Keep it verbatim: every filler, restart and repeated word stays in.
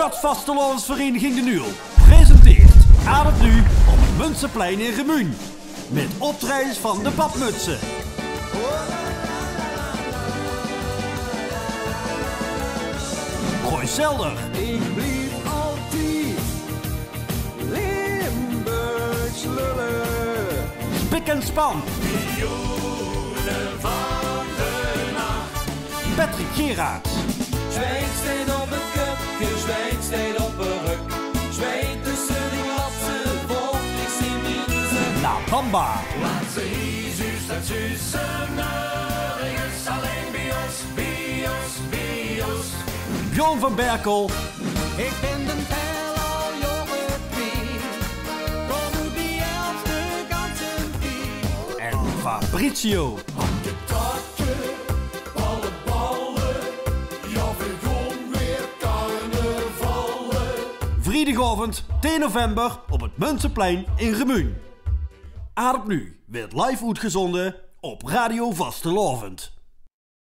Stadsvastelaovesvereiniging D'n Uul presenteert Aad op Nuuj op 't Munsterplein in Remunj. Mit optraejes van de Badmutsen, Roy Selder, Ik blief altied Limburgs lullen. Spik en Span, Pioene van de Nacht, Patrick Geraerts, Zwijnstein op 't köpke, zwijnstein op 't rök. Zwijn tösse de glasse, vochtig zien mieze. La Bamba, Laat ze hie zuus, dat zuus ze nörges, allein bie ós, bie ós, bie ós. Björn van Berkel, Ik bin d'n tel al jaore kwiet. Kom oet die elfde ganse tied. En Fabrizio. Takke, balle, balle, jao, veer gaon weer carnavalle. Vriedigaovend tien november op 't Munsterplein in Remunj. Aad op Nuuj weurt live oetgezonde op Radio Vastelaovend.